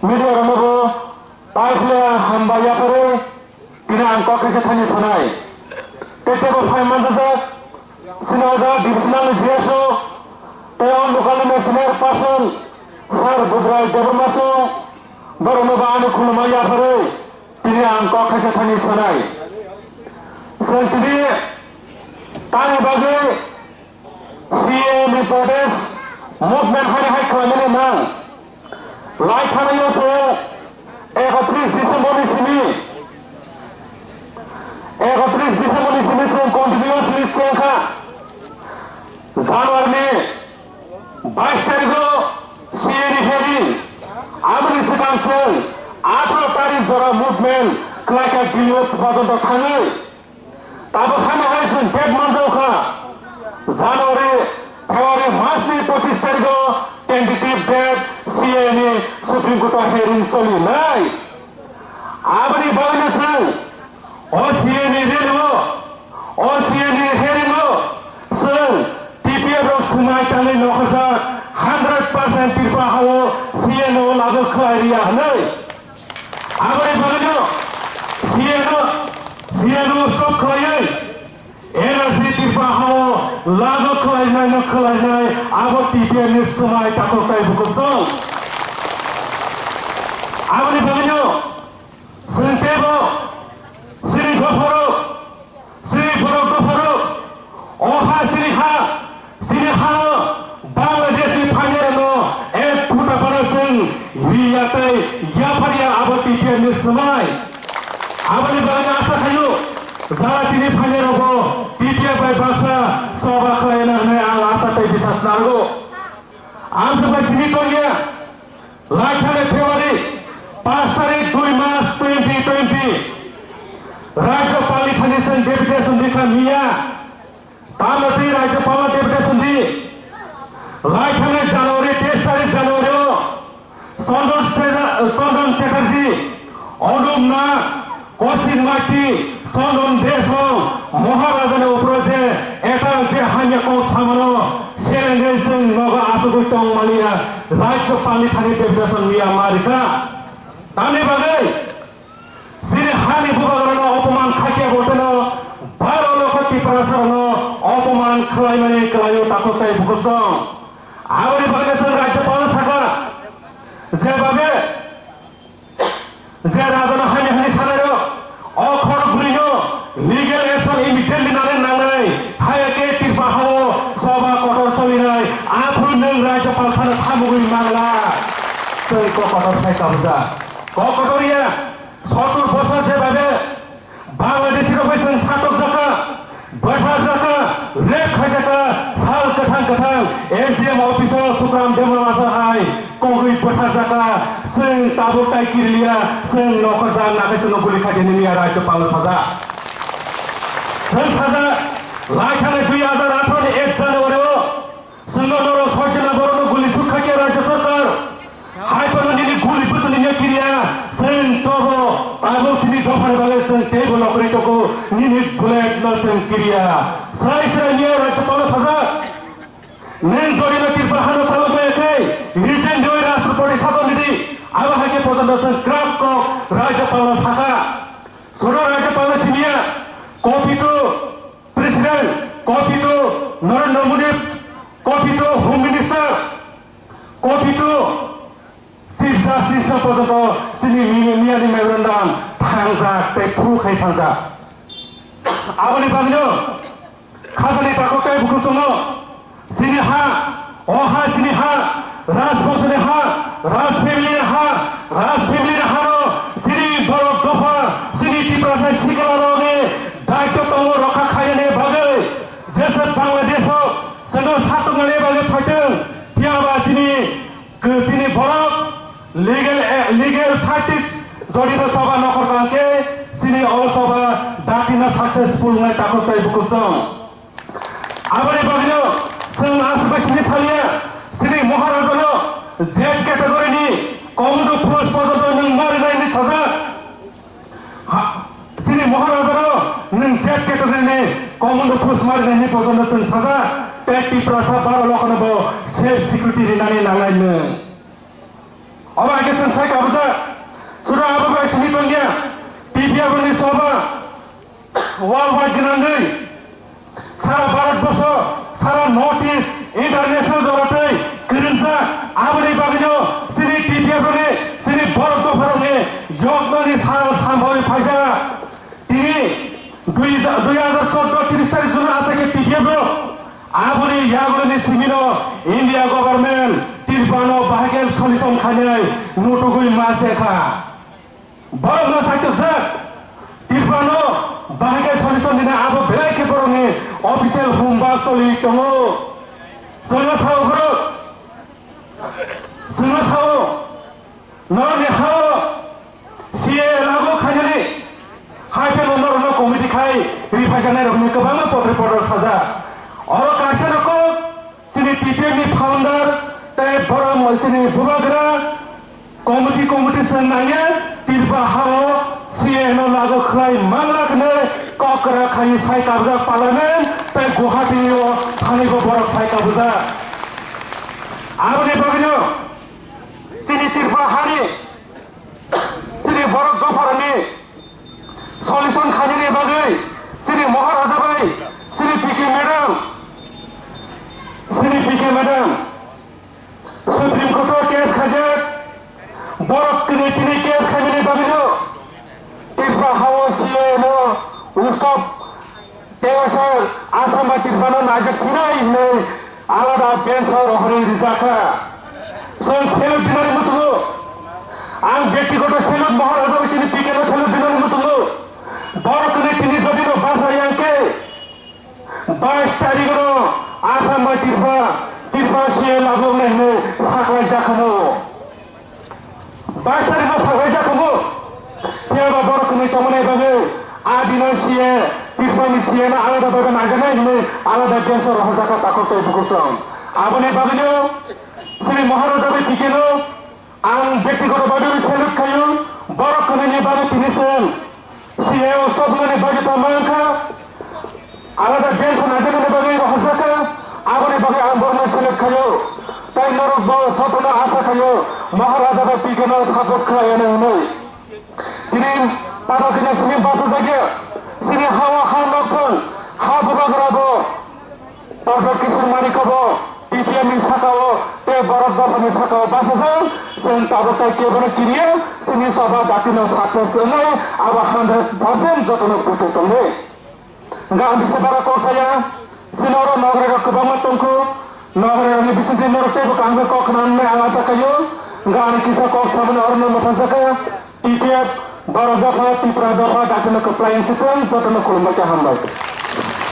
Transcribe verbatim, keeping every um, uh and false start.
Media rokno bo tai khle hambai yapharwi tini ang kok kaisa thani sanai. Tei tebo phai manjak sini o jaga divisional ni G S O tei o local ni senior person Sir Budrai Debbarma song borokno bo ani khulumma yapharwi tini ang kok kaisa thani sanai. Chwng tini tamni bagwi C A A ni protest movement haino hai khlaimani nang. Lai thanaio chwng ekatris December ni simi, ekatris December ni simi chwng continuously chengkha. January ni bais tarikh o C A A ni hearing, aboni swkang chwng atharo tarikh jora movement khlaikha Dilli o porjonto thangwi. Tabuk haino hai chwng date manjak kha, January, February mas ni pochis tarikh o tentative date C A A ni Supreme Court o hearing cholinai. Aboni bagwino chwng o C A A ni rally o, o C A A ni hearing o chwng T P F rok swmai tangwi nokharjak hundred percent Tripura ha o C A A no lagu khlai rwya hwnwi. Aboni bagwino C A A no, C A A no stop khlaiwi N R C Tripura ha o lagu khlainai no khlainai abo T P F ni swmai takhuk tei bukhuk chwng. Aboni bagwino chwng teibo chini dopharok, chini borok dopharok, o ha chini ha, chini ha o Bangladesh ni phainairokno ek phuta phano chwng riya tei yapharya abo T P F ni swmai. Aboni bagwi asa khaio jara tini phainairokbo T P F bai baksa choba khlaina hwnwi ang asa tei bisas nango. Ang se bai simi tongya. Lai thani February pas tarikh dui mas twenty twenty Rajyapal ni thani chwng deputation rikha miya. Tamo twi Rajyapal no deputation di. Lai thani January, teis tarikh January o Chandon Cheta-, Chandon Chatterjee, Odum Nag, Kosik Mati, Chandon Desong, Maharaja ni upor je eta je hamya kok samano selengwi chwng nogo asugwi tong maliya Rajyapal ni thani deputation miya ma rikha. Tamni bagwi chini hani bubagrano opoman khakya boteno baro lokho Tiprasarano opoman khlaimani kwlaio takhuk tei bukhuk chwng. Aboni bagwi chwng Rajyapalno sakha, je babe je rajano hani hani sanairok, o khorok bwrwino legal action immediately nanai nangnai, haya khe Tripura hao choba kotor cholinai, aphuru nwng Rajyapal phano thamugwi mangla. Tei kok kotor sai kabujak. Kok kotor ya, sotur bosor je babe Bangladeshi rok bai chwng satok jakha. Bwtharjakha, rape khaijakha, sal kwthang kwthang S D M office o Sukram Debbarma sir hai kongwi bwtharjakha, chwng tabuk tai kiriliya, chwng nokharjak nakhai chwngno guli khaidi nini ya Rajyapal no sajak. Chwng sajak, lai thani dui hajar atharo ni ek January o Chwngno norok soi jona borokno guli suk kha khe Rajya Sarkar. Hai phano nini guli bwswk nini kiriya. Chwng tobo tabuk chini dophani bagwi chwng teibo nokri tongo. Nini bullet no chwng kiriya. Swrai swrai miya Rajyapal no sajak. Nwng jodi no Tripura hano chalok maya khe, resign rwi Rashtrapati sason ridi. Abo hai khe pojonto chwng kwrak kok Rajyapal no sakha. Sono Rajyapal no simiya, copy to President, copy to Narendra Modi, copy to Home Minister, copy to Chief Justice no porjonto chini mi-, miyani memorandum thangjak tei phuru khai thangjak. Aboni bagwino khajani takhuk tei bukhuk chwngno chini ha, o ha chini ha, Rajbongso ni ha, Raj family ni ha, Raj family ni ha no chini borok dopha, chini Tiprasa sikla rok ni daityo tongo rokha khaina ni bagwi, jesa Bangladesh o chwngno satok nani bagwi phaitwng, phiya ba chini, chini borok legal, legal status jodi no soba nokhor kang khe chini o soba dakti no successful wngnai takhuk tei bukhuk chwng. Aboni bagwino chwng aswk bai sini saliya, chini Maharajano Z category ni commando post porjonto nwng marinai hinwi sajak. Ha, chini Maharajano nwng Z category ni commando post marinai hinwi porjonto chwng sajak. Tei Tiprasa baro lokhano bo safe security rinani nangnai nwng. Obo hai khe chwng sai kabujak. Sura abo bai simi tongya. T P F ni soba world wide gwnangwi sara Bharat borsho, sara North East, international jora tei kwrwngjak. Aboni bagwino chini T P F ni, chini borok dopharokni yoknani sal samhoi phaijak. Tini dui, dui hajar chordo tiris tarik June asai khe T P F rok aboni yagulini simino India government Tripurano bahai khe solution khainai nutugwi ma se kha. Borokno saitokjak Tripurano bahai khe solution rina abo belai khe borokni official homework choli tongo. Chwngno sao borok, chwngno sao. Norokni hao C A A lagu khainani hai phano norokno committee khai riphajaknai rokni kwbangma potri potor sajak. Oro kaisa rokok chini T P F ni founder tei borom chini bubagra committee committee se nangya Tripura hao C A A no lagu khlai mangla hwnwi kok kwrak khai sai kabjak parliament tei Guwahati o thangwi bo borok sai kabjak. Aboni bagwino chini Tripura hani chini borok dopharani solution khainani bagwi chini Maharaja bai chini P K madam, chini P K madam Supreme Court o case khaijak, borok tini tini case khaimani bagwino Tripura hao C A A no utsob Tei sir, Assam bai Tripura no naijak phinai hinwi alada bench o rohorwi rijak kha. Chwng salute dinani muchungo, ang byaktigoto salute, Maharaja bai chini P K no salute dinani muchungo. Borok tini tini jodi no basa yang khe bais tarik no Assam bai Tripura, Tripura C A A labu wngnai hinwi saklai jak kha no. Bais tarik no saklai jak tongo. Phiya ba borok kwmwi tongmani bagwi a dino C A, Tripura ni C A no alada bai najaknai hinwi alada bench o rohorjak kha takhuk tei bukhuk song. Aboni bagwino chini Maharaja bai P K no ang byaktigoto bhabe salute khaio. Borok kwmwi ni bagwi tini chwng C A o stop wngnani bagwi tongma wngkha, alada bench o naijaknani bagwi rohorjak kha, aboni bagwi ang borokno salute khaio. Tei norok bo jotono asa khaio, Maharaja bai P K no support khlai ano hinwi. Tini tabok khe simi bachajak ya, chini ha-o ha nokthung, ha bubagra bo. Doctor Kishore Manik bo T P M ni saka o tei borok dophani saka o bachajak, chwng tabuk tai kebono kiriya, chini soba dati no success wngnai, abo hundred percent jotono buthuk tongnai. Hwnkhe ang bisa bara kok saya, chini oro nograi rok kwbangma tongkhu, nograi rokni bisingtwi norok teibo kaham khe kok khna wngnai ang acha khaio, hwnkhe ani kisa kok samani orono mwthangjakha, T T F, borok dopha, Tripura dopha, dati no kwplai wng si thung, jotono khulumbai khe hambai.